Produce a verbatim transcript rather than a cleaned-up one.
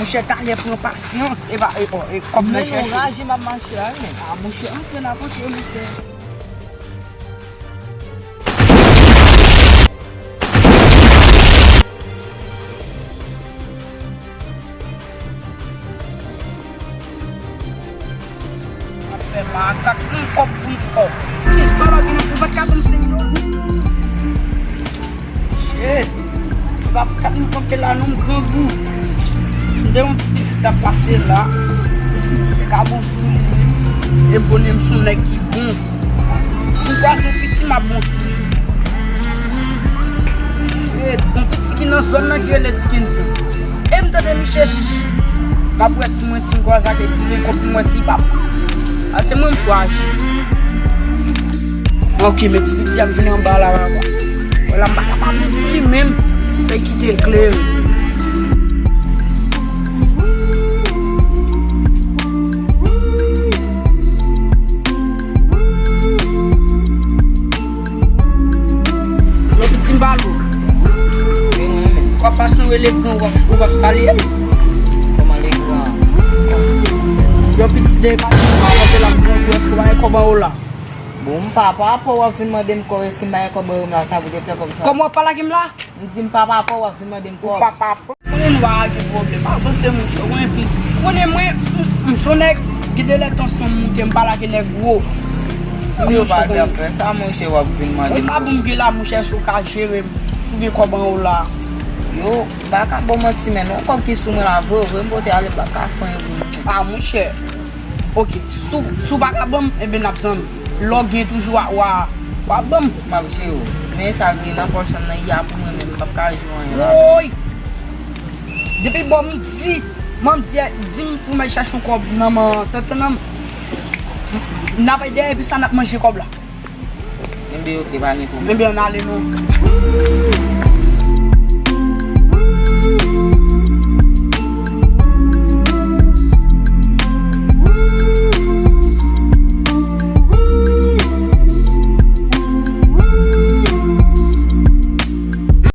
Monchè, talè pran pasyans. E pa, e, o, e, kòb nan chèche. Men yon raje m ap mache a, wi, men. A, monchè, antre nan pote, monchè. Ap fè makak, yon kòb pou yon kòb. Yes, baba gen nan pou bat ka ban m senk dola. Shit. Baba, kat nou kanpe la, non, m grangou. M te yon ti pitit t ap pase la. E ka bon sou li. E bonè m sou nèg ki bon. Si m kwaze yon piti, m ap bon sou li. E yon piti ki nan zòn nan ki rele Dickinson. E m tande Michel. M ap wè si mwen si m kwaze ak li, si gen kòb pou mwen, si pa. A, se mwen m chwazi. Ok, men ti piti ap vin anba la, papa. Wè la, m pa ka pa bon sou li menm. Fè kite l klere. Yo, piti, m pa lou. W ap pase yon rele gran, w ap, w ap salye. Kòman le gran? Yo, piti, de pa, pa monte la, m pran pou w, w pa gen kòb anwo la. Bon, m pa, pa rapò w ap vin mande m kòb, èske m pa gen kòb anwo m la, sa pou te fè kòb sa. Kòman w ap pale ak m la? M di m pa, pa rapò w ap vin mande m kòb. Ou pa, pa Konnen nou pa gen pwoblèm. Avanse, monchè. Ou konnen pi. Ou konnen mwen, m, m se yon nèg, gen de lè tansyon m moute, m pale ak nèg gwo. Yo pa t ap fè sa, monchè, w ap vin mande m. E pa pou m gen la, monchè, si w ka jere m, si w gen kòb anwo la. Yo, m pa ka ba w manti, men non, kòb ki sou mwen la, vre, vre, m pote ale, m pa ka fè anyen pou mwen. A, monchè. Ok, si w, si w pa ka ban m, enben n ap zanmi. Lè w gen toujou a, w a, w a ban m. M ap jere w. Men sa k rele nan pòch lan nan ya pou mwen menm, m p ap ka jere w anyen la. Woy! Depi bò midi, mandyè di m pou m al chache yon kòb nan man tantan nan m. N ap al dèyè epi sa n ap manje kòb la. Enben ok, pa gen pwoblèm. Enben ann ale non.